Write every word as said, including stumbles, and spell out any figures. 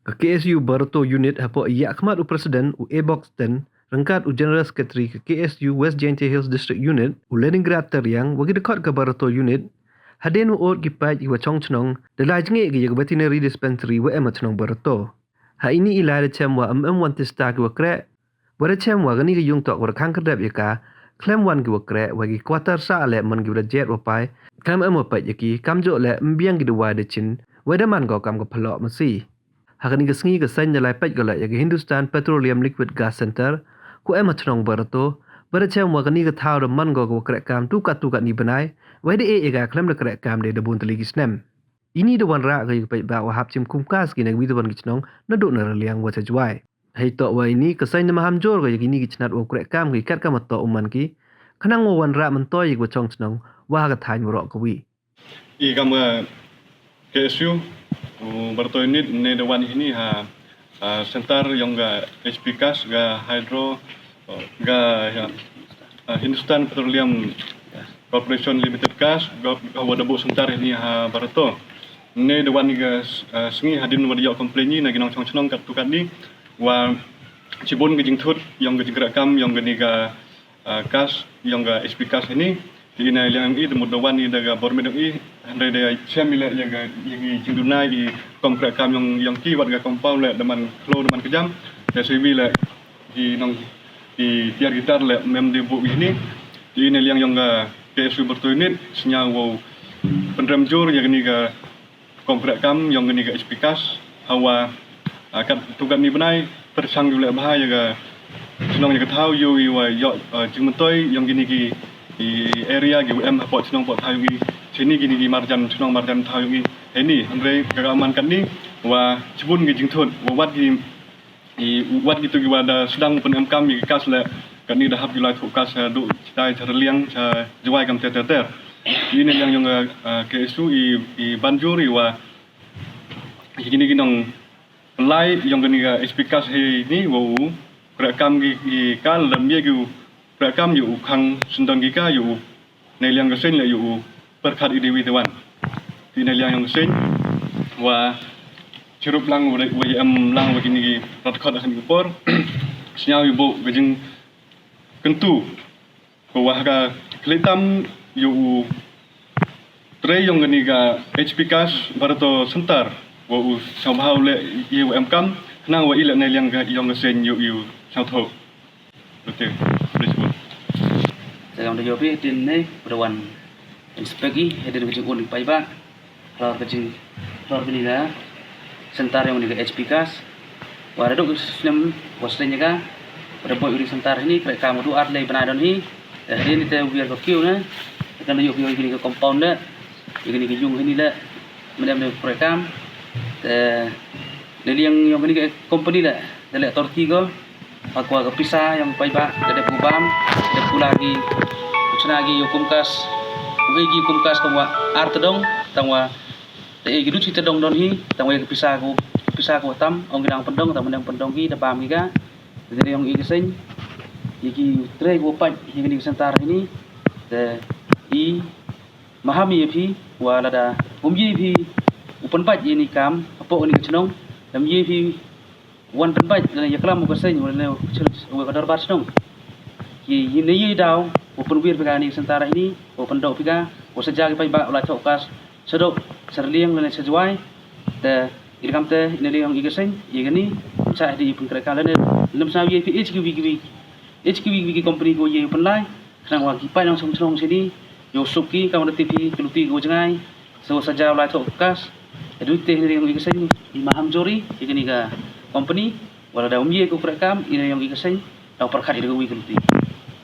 Ka K S U Barato Unit hapoh i yakhmat u President u A Boxton, ryngkat u General Secretary ka K S U West Jaintia Hills District Unit u Leningrad Tariang, wa ki dkhot ka Barato Unit, hadien wa ot ki paid ki wa chong chnong da lai jngi ki ya ka Veterinary Dispensary wa em ha chnong Barato. Ha ini i lai da chem wa em em wan tista ki wa kreh, wa da chem wa kani ka yung tok wa da khang krdep ya ka, khlem wan ki wa kreh, wa ki quarter sah le man ki wa da jet wa pai, khlem em wa peit ya ki, kamjooh le em biang ki dawai da chin, wa da man ko kam ka phalok masi. Ha kani ka sngi ka seng da lai peit ko le ya ka Hindustan Petroleum Liquid Gas Center, ko em ha chnong Barato, wa da chem wa kani ka thaw da man ko ka wa kreh kam tu kat tu kat ni bnai, wa da e ya ka khlem da kreh kam de da bun tylli ki snem. Ini da wanrah ko ya ki paidbah wa hap chim kum kas ki na ka wi da wan ki chnong, na dooh na Raliang wa cha Jwai. Hei toh wa ini ka seng da maham jur ko ya kini ki chnat wa kreh kam ki kat kam wa toh u man ki, khnang wa wanrah myntoi ya ki wa chong chnong wa ha ka thaiñ waroh ka wi. I kam ka K S U, u Barato Unit, ne da wan hini ha, ah, center yong ka H P Gas, ka Hydro, ka, ya, ah, Hindustan Petroleum Corporation Limited Gas, ka, ka wa da buh center hini ha Barato. Ne da wan ka, ah, sngi hadien wa da yoh complain na ki nongchong chnong kat tu kat ni, wa chibun ka jingthut yong ka jingkreh kam yong kani ka, ah, gas, yong ka H P Gas hini. Te i na liang i da mut da wan i da ka bor met yong i, hynrei da chem i le ya ka, ya ki jingduna i kam kreh kam yong, yong ki wat ka compound le da man khloo da man kjam. Te se wi le ki nong, ki tiar ki tar le mem de buh hini. Te i na liang yong ka K S U Barato Unit, sñiaw wow pynrem jur ya kani ka kam kreh kam yong kani ka H P Gas, hawa, ah, kat tu kat ni bnai, pyrshang yow leh bha ya ka chnong ya ka thaw yow i wa yoh, ah, jingmyntoi yong kini ki, ki area ki wa em hapoh chnong poh thaw yow i, chini kini ki marjan chnong marjan thaw yow i. Hini, hynrei ka ka man kat ni, wa chibun ki jingthut, wa wat ki i wat kitu ki wa da sdang pyn em kam ya ki gas le, kat ni da hap ki lai thoh gas, eh, dooh chitai cha Raliang, cha Jwai kam ter ter ter. I ne liang yong, eh, K S U i, i ban jur i wa, i kini ki nongpynlai yong kani ka H P Gas hini wa u kreh kam ki, ki kal da mih ki u kreh kam yow u khang syndon ki ka yow u ne liang ka seng le yow u pyrkhat i de wi te wan. Te ne liang yong ka seng wa chirup lang wa, wa em lang wa kini ki rat khot asan ki por. Sñiaw yow buh ka jingkyntu ko wa ha ka khlieh tam yow u trei yong kani ka H P Gas Barato Center wa u sñiawbha le i wa em kam, khnang wa i le ne liang ka yong ka seng yow, yow sñiawthoh. Oke, please, Bun. Te kam da yoh phi, tin ne, wa da wan inspect i, hadien ka jingwan i paidbah halor ka jing, halor kani ka center yong kani ka H P Gas. Wa da dooh snem wa sdang ya ka, wa da buh uni center hini, kreh kam wa dooh ar lai bnai don hi. Te hadien ni te wiar ka kiew ne, te kam da yoh phi kani ka compound le, ya kani ka yung hini le, mem ne kreh kam. Te ne liang yong kani ka company le, da leh torti ko, ha ka wa ka pisa yong paidbah da dep u bam, da dep u la ki, u chna ki yow kum kas, u e ki kum kas kam wa ar tdong, tang wa da e ki du chi tdong don hi, tang wa ya ka pisa ko, pisa ko wa tam, ong ki dang pyndong, tang wa dang pyndong ki, da bam ki ka. Te ne yong i ka seng, ya ki trei ko wa pait ya kani ka center hini. Te i maham ya phi, wa lada um ye phi u pynpait ya ini i kam hapoh kani ka chnong, da um ye phi wan pynpait, lane ya klam u ka seng, lane u ka dorbar chnong. Ki, ki ne ye daw wa pynwiar phi ka kani ka center hini, wa pyndooh phi ka, wa saja ki paidbah wa lai thoh gas cha dooh cha Raliang lane cha Jwai. Te i kam te i ne liang yong i ka seng ya kani, cha di i pynkreh kam lane, lem sñiaw ye phi H K V, H K V ki company ko ye pynlai, khnang wa ki paid nongchong chnong chini yow suk ki, kam da tip phi ki luti ko jngai, so saja lai thoh gas. Te du te ne liang yong i ka seng i maham jur i ya kani ka company, wa lada um ye ko kreh kam, i ne liang yong i ka seng daw pyrkhat i da ka wi ki luti.